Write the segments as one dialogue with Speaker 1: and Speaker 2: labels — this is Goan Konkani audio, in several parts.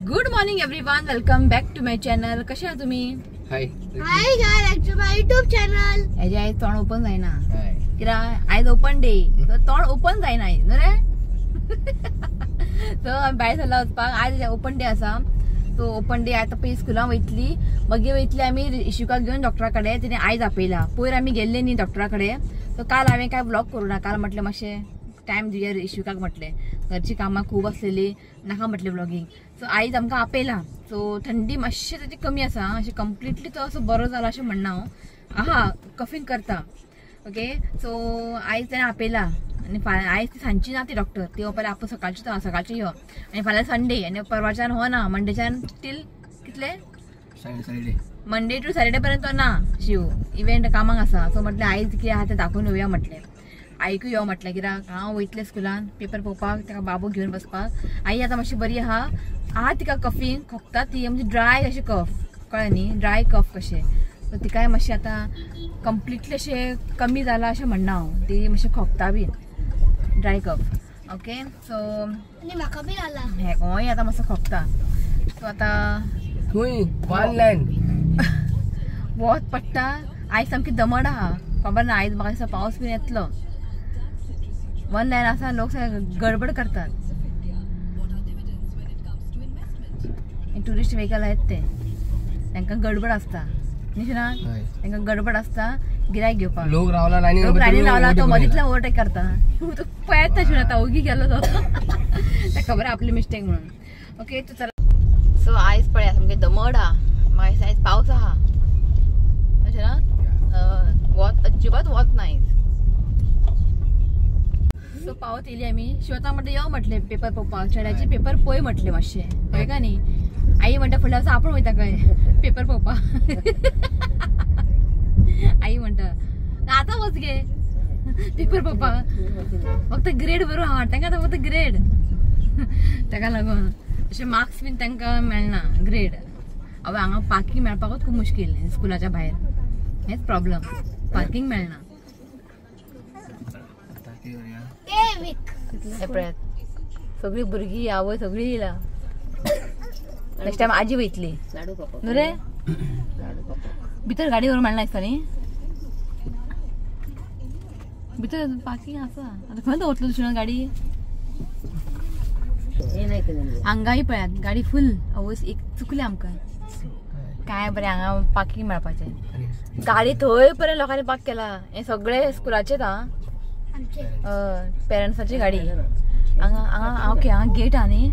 Speaker 1: Good morning everyone, welcome back to my channel. कशे आहात तुम्ही?
Speaker 2: Hi
Speaker 3: hi guys, back to my YouTube channel.
Speaker 1: हेजे आयज तोंड ओपन जायना कित्याक आयज ओपन डे, सो तोंड ओपन जायना न्हू रे. सो आमी भायर सरला वचपाक. आयज ओपन डे आसा. सो ओपन डे आतां पयलीं स्कुलान वयतली, मागीर वयतली आमी इशुकाक घेवन डॉक्टरा कडेन. तिणें आयज आपयला. पयर आमी गेल्ले न्ही डॉक्टरा कडेन, सो काल हांवें कांय व्लॉग करूं ना. काल म्हटलें मातशें टायम दिवया इशुकाक, म्हटलें घरची कामां खूब आसलेली, नाका म्हटलें व्लॉगींग. सो आयज आमकां आपयला. सो थंडी मातशी ताची कमी आसा, अशें कंप्लिटली तो असो बरो जाला अशें म्हणना हांव. आहा कफींग करता. ओके, सो आयज तेणें आपयला आनी आयज ती सांजची ना ती डॉक्टर, ती पयलीं आपूण सकाळची सकाळची यो. आनी फाल्यां संडे आनी परवाच्यान हो ना, मंडेच्यान टील कितले मंडे टू सॅटर्डे पर्यंत तो ना शिव इव्हेंट कामाक आसा. सो म्हटलें आयज कितें आहा तें दाखोवन येवया म्हटलें, आयकू यो म्हटलें, कित्याक हांव वयतलें स्कुलान पेपर पळोवपाक, ताका बाबू घेवन बसपाक. आई आतां मातशी बरी आहा. आहा तिका कफींग खोकता ती, म्हणजे ड्राय अशें कफ, कळ्ळें न्ही, ड्राय कफ कशें. सो तिकाय मातशें आतां कंप्लिटली अशें कमी जालां अशें म्हणना हांव, ती मातशें खोकता बीन ड्राय कफ. ओके, सो
Speaker 3: म्हाका बी जाला
Speaker 1: हें आतां मातसो खोकता. सो आतां वत पडटा. आयज सामकी दमट आहा, खबर ना आयज म्हाका दिसता पावस बीन येतलो. वन लायन आसा, लोक गडबड करतात. ट्युरिस्ट व्हेकल आहेत ते, तांकां गडबड आसता न्ही ना, तांकां गडबड आसता गिरायक घेवपाक.
Speaker 2: लोक रावला
Speaker 1: लायनीन रावला तो मदींतल्यान ओवरटेक करता. तो पळयता शिवना आतां ओगी गेलो तो, ताका खबर आपली मिस्टेक म्हणून. ओके, तूं चला. सो आयज पळया सामकें दमट आहा, म्हाका आयज पावस आहा अशें ना, वत अजिबात वत ना आयज. सो पावत येयली आमी. शिवता म्हटलें यो म्हटलें पेपर पळोवपाक, चेड्याचे पेपर पळय म्हटलें मातशें, पळय का न्ही. आई म्हणटा फुडल्या वर्सा आपूण वयता खंय पेपर पळोवपाक. आई म्हणटा आतां वच गे पेपर पळोवपाक, फक्त ग्रेड बरो आहा तांकां, आतां फक्त ग्रेड. ताका लागून अशें मार्क्स बीन तांकां मेळना ग्रेड. हांवें हांगा पार्किंग मेळपाकूच खूब मुश्कील स्कुलाच्या भायर, हेंच प्रॉब्लम, पार्किंग मेळना. पळयात सगळी भुरगीं आवय सगळी येयला. नेक्स्ट टायम आजी वयतली न्हू रे. भितर गाडी व्हरून मेळना दिसता न्ही, भितर पार्किंग आसा. आतां खंय दवरतलो तुजी गाडी? हांगाय पळयात गाडी फूल. आवय एक चुकलें आमकां, काय बरें हांगा पार्किंग मेळपाचें. गाडी थंय पर्यंत लोकांनी पार्क केला. हें सगळें स्कुलाचेच आं, पेरंट्साची गाडी हांगा हांगा. ओके, हांगा गेट आहा न्ही,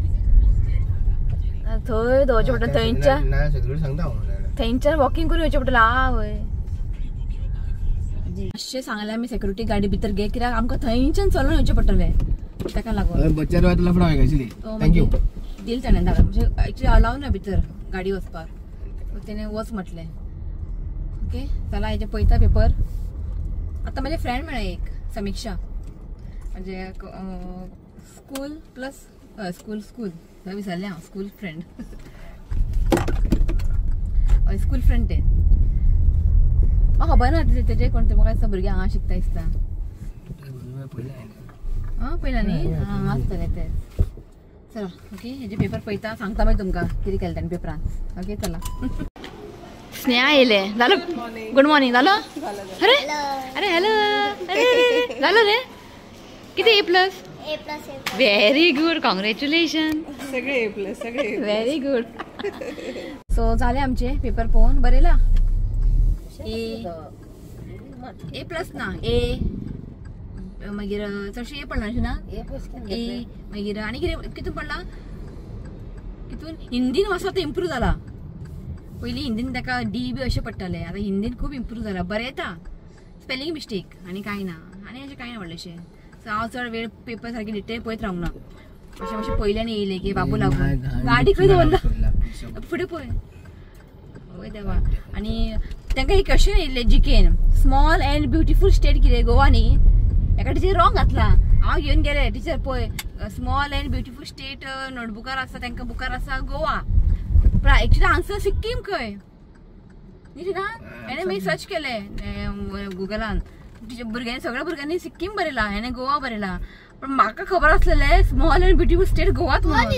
Speaker 1: थंय दवरचें पडटलें. थंयच्यान थंयच्यान वॉकिंग करून येवचें पडटलें. आवय मातशें सांगलें आमी सेक्युरिटी गाडी भितर घे, कित्याक आमकां थंयच्यान चलोन येवचें पडटलें, ताका लागून दिल ताणें धाडून. म्हणजे एक्चुअली अलाव ना भितर गाडी वचपाक, तेणें वच म्हटलें. ओके, चला हेजे पळयता पेपर. आतां म्हाजें फ्रेंड मेळ्ळें एक, समिक्षा, म्हणजे स्कूल प्लस स्कूल स्कूल विसरलें हांव, स्कूल फ्रेंड. हय स्कूल फ्रेंड तें म्हाका खबर ना तेजें कोण तें. म्हाका दिसता भुरगीं हांगा शिकता दिसता. आं पयला न्ही, आं आसतलें तें. चला ओके, हेजे पेपर पळयता, सांगता मागीर तुमकां कितें केलें ताणें पेपरान. ओके चला. स्नेहा येयलें. जालो गुड मॉर्निंग जालो. अरे अरे हॅलो, अरे जालो रे. कितें A plus?
Speaker 3: A plus.
Speaker 1: Very good, congratulation.
Speaker 4: सगळे ए प्लस, सगळे
Speaker 1: व्हेरी गुड. सो जाले आमचे पेपर पळोवन. बरयला ए ए प्लस ना, ए मागीर चडशे ए पडला ना, ए मागीर आनी कितें कितून पडला, कितून हिंदीन मातसो आतां इम्प्रूव जाला. पयलीं हिंदीन ताका डी बी अशें पडटालें, आतां हिंदीन खूब इम्प्रूव जाला. बरें येता, स्पेलिंग मिस्टेक आनी कांय ना, आनी अशें कांय ना व्हडलेशें. सो हांव चड वेळ पेपर सारके डिटेल पळयत रावंक ना, अशें मातशें पयल्यान येयलें की बाबू लागून गाडी खंय दवरला फुडें पळय. वय देवा. आनी तांकां एक क्वेश्चन येयल्लें जिकेन, स्मॉल अँड ब्युटिफूल स्टेट कितें गोवा न्ही, एका टिचर रॉंग घातला. हांव घेवन गेलें टिचर पळय स्मॉल अँड ब्युटिफूल स्टेट नोटबुकार आसा, तांकां बुकार आसा गोवा, पण एक्चुअली आन्सर सिक्कीम खंय न्ही ना. हेणें मागीर सर्च केलें गुगलान, भुरग्यांनी सगळ्या भुरग्यांनी सिक्कीम बरयला, हेणें गोवा बरयला. पण म्हाका खबर आसलेलें स्मॉल अँड ब्युटिफूल स्टेट गोवाच म्हणून.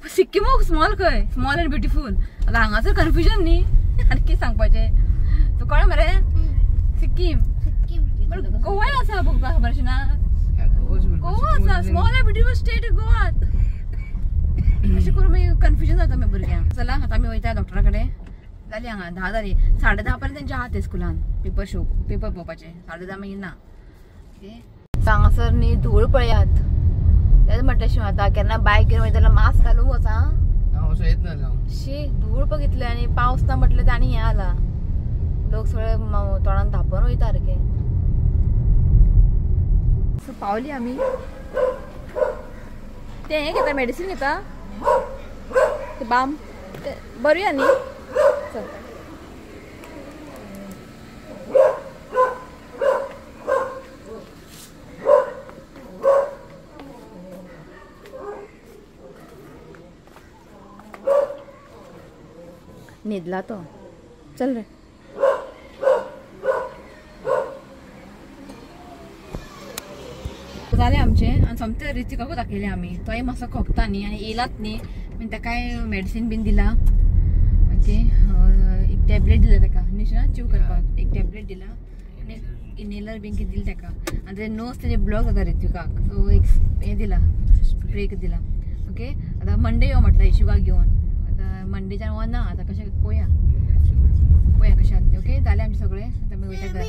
Speaker 1: सिक्कीम स्मॉल खंय, स्मॉल अँड ब्युटिफूल. आतां हांगासर कन्फ्युजन न्ही आनी कितें सांगपाचें. सो कळ्ळें मरे सिक्कीम, पण गोवाय आसा खबर अशें ना, गोवा आसा स्मॉल अँड ब्युटिफूल स्टेट गोवात. अशें करून मागीर कन्फ्युजन जाता मागीर भुरग्यांक. चला आतां आमी वयता डॉक्टरा कडेन. जाली हांगा 10 जाली, 10:30 पर्यंत तेंच्या आहा ते स्कुलान पेपर शो पेपर पळोवपाचे, 10:30 मागीर ना. ओके हांगासर न्ही धूळ पळयात, तेच म्हटलें शिव आतां केन्ना बायक घेवन वयता जाल्यार मास्क घालूंक वचा. शी धूळ बघितले आनी पावस ना म्हटलें ते आनी हें आला, लोक सगळे तोंडान धांपून वयता सारके. सो पावली आमी. तें हें घेता मेडिसीन घेता ते बाम बरूया न्ही. चल न्हिदला तो, चल रे. जालें आमचें आनी सोमतें ऋतिकाकूच दाखयलें आमी, तोय मातसो खोकता न्ही आनी येयलात न्ही, मागीर ताकाय मेडिसीन बीन दिला. ओके एक टॅबलेट दिला ताका न्ही ना च्यू करपाक, एक टॅबलेट दिला आनी इनहेलर बीन कितें दिलें ताका. आनी तेजे नोज तेजे ब्लॉक जाता ऋतिकाक, सो एक हें दिला स्प्रे दिला. ओके आतां मंडे यो म्हटलें इशुकाक घेवन, आतां मंडेच्यान वना आतां कशें पळोवया पळोवया कशें आसा तें. ओके जालें आमचें सगळें, आतां आमी वयता घरा.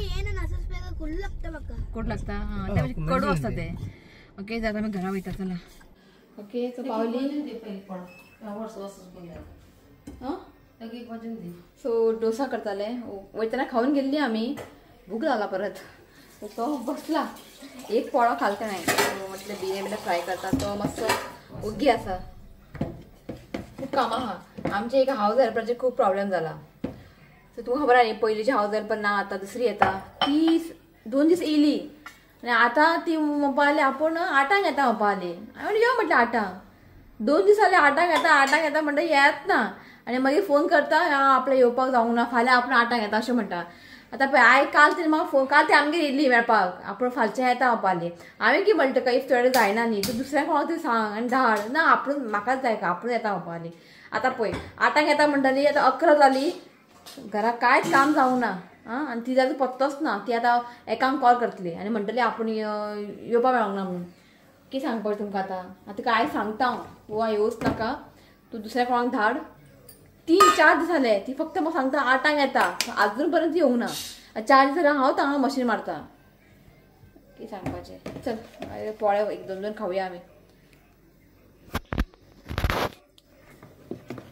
Speaker 1: कोड लागता हां तें कडू आसता तें. ओके जाता आमी घरा वयता चला. ओके सो पावली. सो डोसा करताले वयतना खावन गेल्ली आमी, भूक लागला परत, तो बसला एक पोळो खाल तेणें. म्हटलें बिरें बिरें फ्राय करता, तो मातसो ओगी आसा. खूब कामां आहा आमचे. एक हावज हेल्पराचेर खूब प्रॉब्लेम जाला. सो तुमकां खबर आहा न्ही पयलींची हावज हेल्पर ना, आतां दुसरी येता. ती 2 दीस येयली आनी आतां ती म्हणपा लागली आपूण 8ांक येता म्हणपा लागली. हांवें यो म्हटलें 8ांक, 2 दीस जाले 8ांक येता 8ांक येता म्हणटा येत ना, आनी मागीर फोन करता आपल्या येवपाक जावंक ना, फाल्यां आपूण 8ांक येता अशें म्हणटा. आतां पळय आयज काल तिणें म्हाका फोन, काल ती आमगेर येयल्ली मेळपाक, आपूण फालचें येता म्हणपा लागली. हांवें कितें म्हणटा तुका if तुजे जायना न्ही तूं दुसऱ्या कोणाक तरी सांग आनी धाड ना, आपूण म्हाकाच जाय का आपूण येता म्हणपा लागली. आतां पळय 8ांक येता म्हणटाली, आतां 11 जाली, घरा कांयच काम जावंक ना. आं आनी ती जाल्यार पत्तोच ना, ती आतां एकांक कॉल करतली आनी म्हणटली आपूण येवपाक मेळोंक ना म्हणून. कितें सांगपाचें तुमकां आतां, आतां काय सांगता हांव, तूं येवच नाका, तूं दुसऱ्या कोणाक धाड. 3-4 दीस जाले ती फक्त म्हाका सांगता 8ांक येता, आजून पर्यंत येवंक ना. 4 दीस जाले हांव हांगा मशीन मारता. कितें सांगपाचें. चल पोळे 1-2 2 खावया आमी.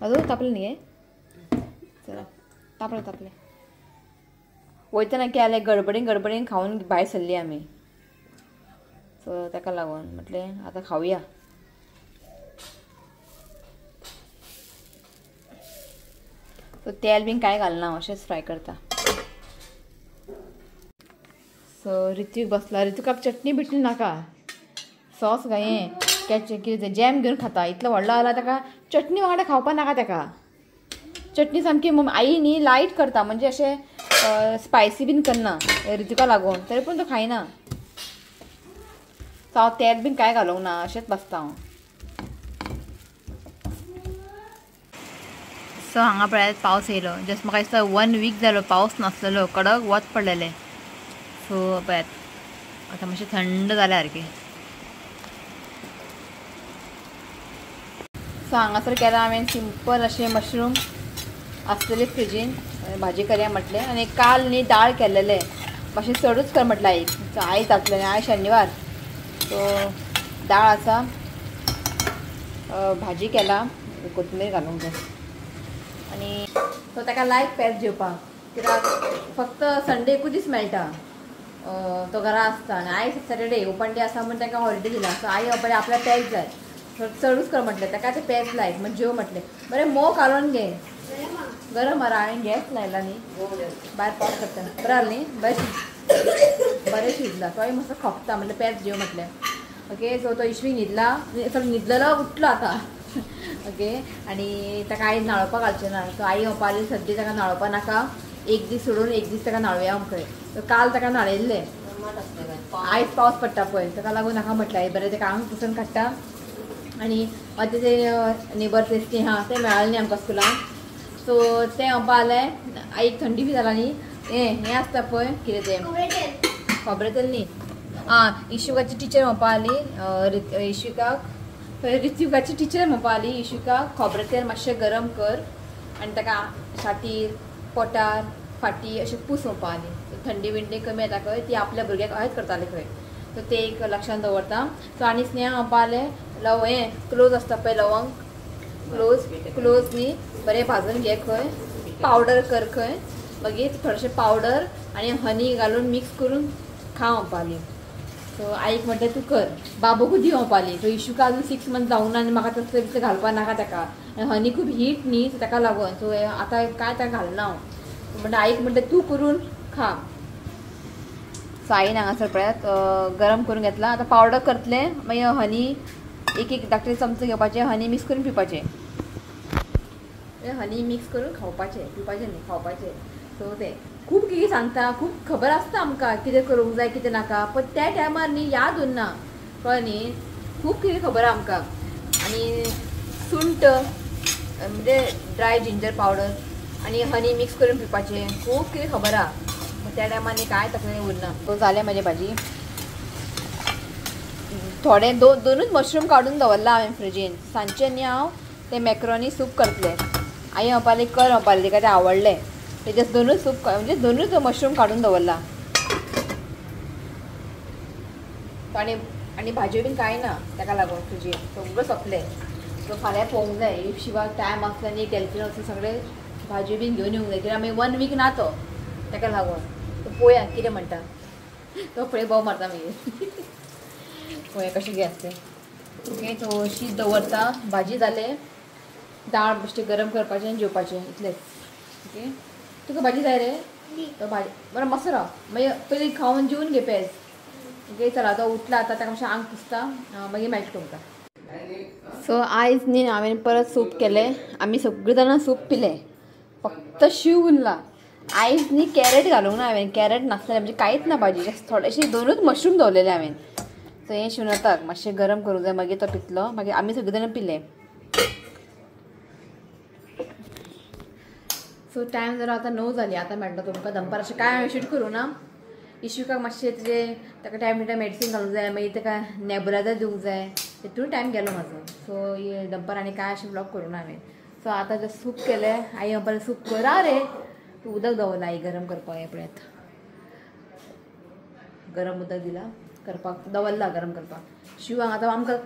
Speaker 1: अजून तापलें न्ही हें, चला तापलें तापलें. वयतना केलें गडबडीन गडबडीन खावन भायर सरली आमी, सो ताका लागून म्हटलें आतां खावया. सो तेल बीन कांय घालना, अशेंच फ्राय करता. सो ऋत्विक बसला, ऋत्विकाक चटणी बिटणी नाका, सॉस काय हें कितें जॅम घेवन खाता. इतलो व्हडलो जाला ताका चटणी वांगडा खावपा नाका ताका. चटणी सामकी आई न्ही लायट करता, म्हणजे अशें स्पायसी बीन करना ऋतिका लागून, तरी पूण तो खायना. सो हांव तेल बीन कांय घालूंक ना, अशेंच बसता हांव. सो हांगा पळयात पावस येयलो, जस्ट म्हाका दिसता 1 वीक जालो पावस नासलेलो, कडक वत पडलेलें. सो पळयात आतां मातशें थंड जालें सारकें. सो हांगासर केलां हांवें सिंपल अशें मशरूम आसलेले फ्रिजीन भाजी करया म्हटलें. आनी काल न्ही दाळ केल्लेलें मातशें चडूच कर म्हटलें आईक, सो आयज जातलें, आयज शनिवार, सो दाळ आसा, भाजी केला, कोथमीर घालूंक जाय. आनी सो ताका लायक पेज जेवपाक, कित्याक फक्त संडे एकूच दीस मेळटा, तो घरा आसता. आनी आयज सॅटर्डे ओपन डे आसा म्हूण ताका हॉलिडे दिला, सो आई बापाय आपल्याक पेज जाय, चडूच कर म्हटलें ताका, तें पेज लायक म्हण जेव म्हटलें. बरें मोव कालोवन घे, गरम मारा, हांवें गॅस लायला न्ही, भायर पावस पडटा. बरें जालें न्ही, बरें बरें शिजला, तोय मातसो खोकता म्हटलें पेज जेव म्हटलें. ओके सो तो इश्वी न्हिदला, सॉरी न्हिदलेलो उठलो आतां. ओके आनी ताका आयज न्हाळोवपाक घालचें ना, सो आई म्हणपाक सद्या ताका न्हाळोवपाक नाका, एक दीस सोडून एक दीस ताका न्हाळोवया खंय. सो काल ताका न्हाळयल्लें, आयज पावस पडटा पळय, ताका लागून नाका म्हटलें बरें ताका आंग पुसून काडटा आनी आतां ते नेबर ते स्नेहा तें मेळालें न्ही आमकां स्कुलान. सो तें म्हणपा जालें आईक थंडी बी जाला न्ही, हें हें आसता पळय कितें तें खोबरें तेल न्ही, आं इशुकाची टिचर म्हणपा जाली इशुकाक, ऋत्विकाची टिचर म्हणपा जाली इशुकाक खोबरें तेल मातशें गरम कर आनी ताका छातीर पोटार फाटी अशें पूस म्हणपा जाली. थंडी बिंडी कमी येता खंय, ती आपल्या भुरग्याक अशेंच करताली खंय. सो ते एक लक्षान दवरता. सो आनी स्नेहा म्हणपा जालें लव हें क्लोज आसता पळय लवंग, क्लोज क्लोज न्ही बरें भाजून घे खंय, पावडर कर खंय, मागीर थोडेशें पावडर आनी हनी घालून मिक्स करून खा म्हणपा जाली. सो आईक म्हटलें तूं कर, बाबूकूय दी म्हणपा जाली. सो इशुका अजून 6 मंथ जावंक ना आनी म्हाका तसलें बिसलें घालपाक नाका ताका, आनी हनी खूब हीट न्ही, सो ताका लागून. सो आतां काय ताका घालना हांव. म्हणटा आईक म्हटलें तूं करून खा. सो आईन हांगासर पळयात गरम करून घेतला, आतां पावडर करतलें, मागीर हनी एक एक धाकटे चमचो घेवपाचें, हनी मिक्स करून पिवपाचें, हनी मिक्स करून खावपाचें, पिवपाचें न्ही खावपाचें. सो तें खूब कितें सांगता, खूब खबर आसता आमकां कितें करूंक जाय कितें नाका, पण त्या टायमार न्ही याद उरना, कळ्ळें न्ही, खूब कितें खबर आहा आमकां. आनी सुंठ म्हणजे ड्राय जिंजर पावडर आनी हनी मिक्स करून पिवपाचें, खूब कितें खबर आहा, त्या टायमार न्ही कांय तकलेन उरना. सो जालें म्हाजें भाजी. थोडे दोनूच मशरूम काडून दवरला हांवें फ्रिजीन. सांजचें न्ही हांव ते मॅक्रोनी सूप करतलें. आई म्हणपा लागली कर म्हणपा लागली, तिका तें आवडलें. तेजे दोनूच सूप म्हणजे दोनूच मशरूम काडून दवरला. आनी आनी भाजयो बीन कांय ना ताका लागून फ्रिजीन सगळें सोंपलें. सो फाल्यां पळोवंक जाय, if शिवाक टायम आसलो न्ही डॅल्फिन वचून सगळें भाजयो बीन घेवन येवंक जाय, कित्याक आमी 1 वीक ना तो, ताका लागून. तो पळोवया कितें म्हणटा, तो पळय बोव मारता मागीर, पळोवया कशें कितें आसता तें. ओके, तो शीत दवरता, भाजी जालें, दाळ बेश्टें गरम करपाचें आनी जेवपाचें, इतलेंच. ओके, तुका भाजी जाय रे? तो भाजी बरें मस्त राव, मागीर पयलीं खावन जेवन घे पेज. ओके चला, तो उठला आतां, ताका मातशें आंग पुसता, मागीर मेळटा तुमकां. सो आयज न्ही हांवें परत सूप केलें, आमी सगळीं जाणां सूप पिलें, फक्त शीव उरला. आयज न्ही कॅरेट घालूंक ना हांवें, कॅरेट नासलें म्हणजे कांयच ना भाजी, जस्ट थोडेशे दोनूच मशरूम दवरलेले हांवें. सो हें शिवनाथाक मातशें गरम करूंक जाय, मागीर तो पितलो, मागीर आमी सगळीं जाणां पिले. सो टायम जरा आतां 9 जाली, आतां मेळटा तुमकां दनपार. अशें कांय हांवें शूट करूं ना, इशुकाक मातशें तुजें ताका टायम टू टायम मेडिसीन घालूंक जाय, मागीर ताका नेबुलायजर दिवंक जाय, तितून टायम गेलो म्हाजो. सो दनपार आनी कांय अशें ब्लॉग करूं ना हांवें. सो आतां जस्ट सूप केलें, आई म्हणपाक सूप करा रे, तूं उदक दवरलां आई गरम करपाक, हें पळयात गरम उदक दिलां करपाक, दवरलां गरम करपाक. शिव हांगा आतां आमकां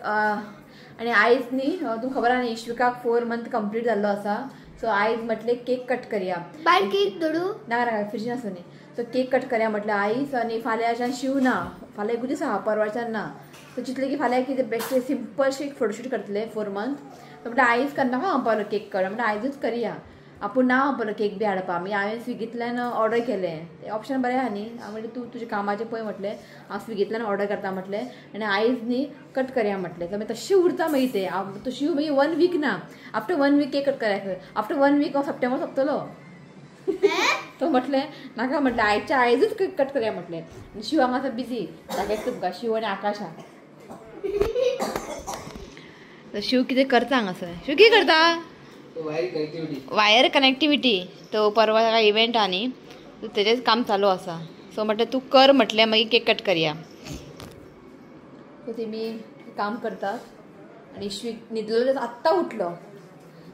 Speaker 1: आनी आयज न्ही तुमकां खबर आहा न्ही इश्विकाक 4 मंथ कंप्लीट जाल्लो आसा. सो आयज म्हटलें केक कट करया,
Speaker 3: बाय केक दडू
Speaker 1: ना ना फ्रिजीन आसूं न्ही. सो केक कट करया म्हटलें आयज, आनी फाल्यांच्यान शिव ना, फाल्यां एकूच दीस आहा, परवाच्यान ना. सो चिंतलें की फाल्यां कितें बेश्टें सिंपल एक फोटोशूट करतलें 4 मंथ. सो म्हटलें आयज करनाका म्हणपाक केक कट, म्हटलें आयजूच करया, आपूण ना म्हणपाक केक बी हाडपा. मागीर हांवें स्विगींतल्यान ऑर्डर केलें, तें ऑप्शन बरें आहा न्ही. हांव म्हटलें तूं तुज्या कामाचें पळय म्हटलें, हांव स्विगींतल्यान ऑर्डर करता म्हटलें, आनी आयज न्ही कट करया म्हटलें. सो मागीर तशें उरता मागीर तें, हांव तशी मागीर 1 वीक ना, आफ्टर 1 वीक केक कट करया, आफ्टर 1 वीक हांव सप्टेंबर सोंपतलो. तो म्हटलें नाका म्हटलें आयच्या आयजूच केक कट करया म्हटलें. आनी शिव हांगा आसा बिजी, दाखयता तुमकां शिव आनी आकाश आहा. शिव कितें करता हांगासर, शिव कितें करता? वायर कनेक्टिविटी, तो परवा ताका इव्हेंट आहा न्ही, तेजेच काम चालू आसा. सो म्हटलें तूं कर म्हटलें, मागीर केक कट करया. सो तेमी काम करतात आनी इश्वीक न्हिदलो, आत्तां उठलो,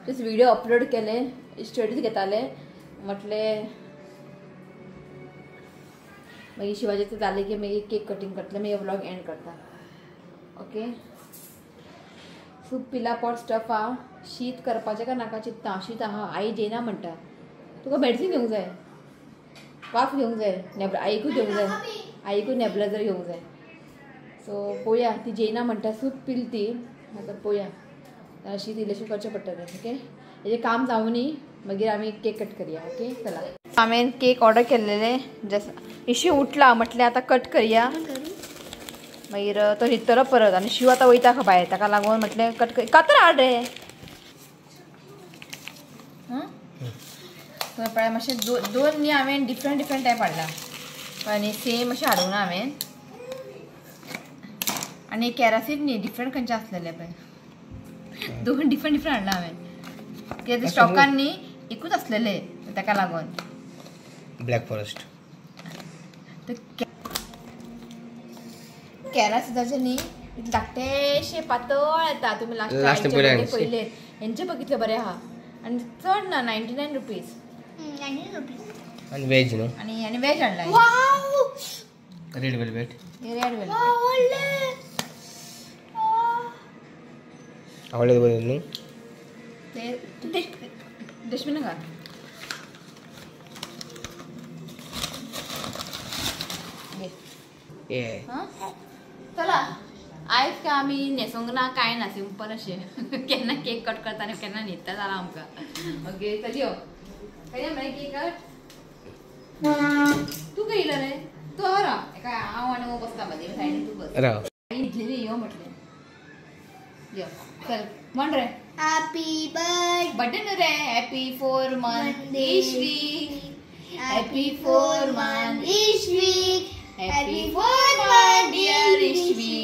Speaker 1: जस्ट व्हिडिओ अपलोड केले, स्टडीज घेताले म्हटलें. मागीर शिवाजीचें जालें की मागीर केक कटींग करतलें, मागीर व्लॉग एंड करता. ओके, सूप पिला, पोट स्टफ आहा, शीत करपाचें काय नाका चिंतता. शीत आहा, आई जेना म्हणटा, तुका मेडिसीन घेवंक जाय, वाफ घेवंक जाय, आईकूय घेवंक जाय, आईकूय नेबुलायजर घेवंक जाय. सो पळोवया, ती जेना म्हणटा, सूप पिल ती, आतां पळोवया शीत इल्लेशें करचें पडटलें. ओके, हेजें काम जावनी मागीर आमी केक कट करया. ओके चला, हांवें केक ऑर्डर केल्लेले, जस्ट इश्यू उठला म्हटलें आतां कट करया, मागीर तो न्हिदतलो परत. आनी शिव आतां वयता खंय भायर, ताका लागून म्हटलें कट कर, कातर हाड रे. पळय मातशें दोन न्ही हांवें डिफरंट डिफरंट टायप हाडला, आनी सेम अशें हाडूंक ना हांवें. आनी केरासीन न्ही डिफरंट खंयचे आसलेले पळय. दोन डिफरंट डिफरंट हाडला हांवें कित्याक ते स्टॉकान न्ही एकूच आसलेले ताका लागून
Speaker 2: ब्लॅक फॉरेस्ट.
Speaker 1: केरा सुद्दांचे न्ही धाकटेशे पातळ येता. तुमी लास्ट पयले हेंचे बघितले बरे आहा आनी चड ना 99 रुपीज.
Speaker 2: आनी वेज न्हू
Speaker 1: आनी आनी वेज हाडला.
Speaker 2: Red velvet.
Speaker 1: Red velvet
Speaker 2: आवडले बरें न्हू
Speaker 1: ते डस्टबिन घाल. चला आयज काय आमी न्हेसूंक ना कांय ना सिंपल अशें केन्ना केक कट करता आनी केन्ना न्हिदता जाला आमकां. ओके चल यो खंय मरे केक कट. तूं खंय येयलो रे? तूं हांगा राव एका हांव आनी बसता मदीं सायडीन तूं बस. आई न्हिदलेली यो म्हटलें यो चल म्हण रे
Speaker 3: हॅपी बर्थडे
Speaker 1: न्हू रे. Happy 4 month Ishvi. Happy 4 month
Speaker 3: Ishvi.
Speaker 1: Happy 4 month dear Ishvi.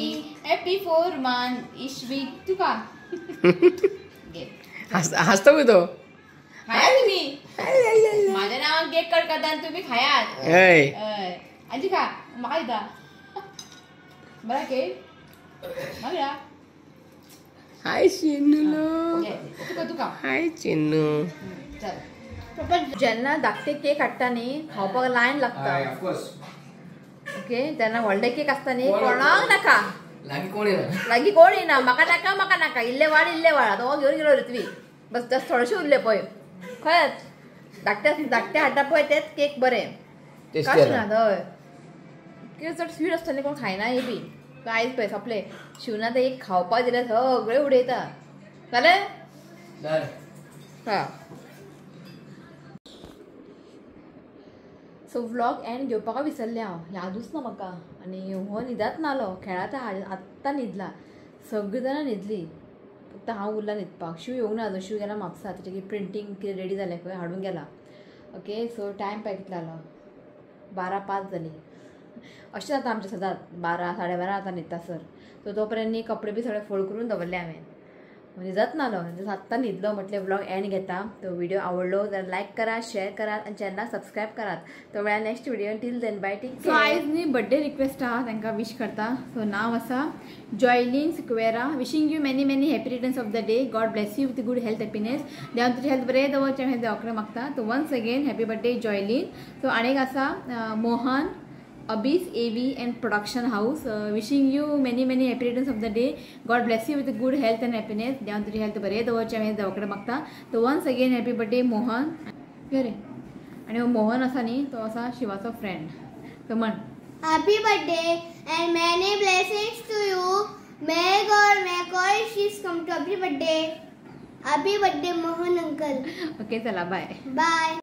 Speaker 1: Happy 4 month Ishvi. तुका
Speaker 2: हसता पळय तो.
Speaker 1: खाया तुम्ही माझ्या नावान केक कट करता आनी तुम्ही खायात. आजी खा म्हाका दिता बरा केक म्हाका.
Speaker 2: हाय चिन्नू.
Speaker 1: तुका तुका
Speaker 2: हाय चिन्नू.
Speaker 1: चल जेन्ना धाकटे केक हाडटा न्ही खावपाक लायन लागता. ओके तेन्ना व्हडले केक आसता न्ही कोणाक नाका लागीं कोण येना. म्हाका नाका म्हाका नाका इल्ले वाड इल्ले वाड. आतां हो घेवन गेलो ऋत्वी बस जस्ट थोडेशे उरले पळय. खरेंच धाकटे धाकटे हाडटा पळय तेच केक बरे कशें ना. हय कितें चड स्वीट आसता न्ही कोण खायना हे बी. आयज पळय सोंपले शिवना ते एक खावपाक दिल्यार सगळें उडयता. जालें हा. सो व्लॉग एंड घेवपाक विसरलें हांव यादूच ना म्हाका. आनी हो न्हिदात नालो खेळात आत्तां न्हिदला. सगळीं जाणां न्हिदली फक्त हांव उरला न्हिदपाक. शिव येवंक ना अजून. शिव गेला म्हापसा तेचे प्रिंटींग कितें रेडी जालें खंय हाडून गेला. ओके सो टायम पळय कितलो जालो 12:05 जाली. अशें जाता आमचें सदांच 12 12:30 आतां न्हिदता सर. सो तो पर्यंत न्ही कपडे बी सगळे फोल्ड करून दवरले हांवें. न्हिदत नालो आत्तां न्हिदलो म्हटलें व्लॉग एंड घेता. तो व्हिडिओ आवडलो जाल्यार लायक करात शेअर करात आनी चॅनलाक सबस्क्रायब करात. तो मेळ्ळा next video. Till then bye take. So आयज न्ही बड्डे रिक्वेस्ट आहा तांकां विश करता. सो नांव आसा Joylin Sequeira. Wishing you many many happy returns of the day. God bless you with good health happiness. देवान तुजी हेल्थ बरें दवरचें हें देवा कडेन मागता. So once again happy birthday Joylin. So आनी एक आसा Mohan Abis AV and Production House. Wishing you many many happy returns of the day. God bless you with good health and happiness. देवान तुजी हेल्थ बरें दवरचें हांवें देवा कडेन मागता. So once again happy birthday Mohan. बरें आनी मोहन आसा न्ही तो आसा शिवाचो फ्रेंड. सो म्हण
Speaker 3: happy birthday and many blessings to you. May God make all wishes come to happy birthday. Happy birthday Mohan uncle.
Speaker 1: Okay चला बाय
Speaker 3: बाय.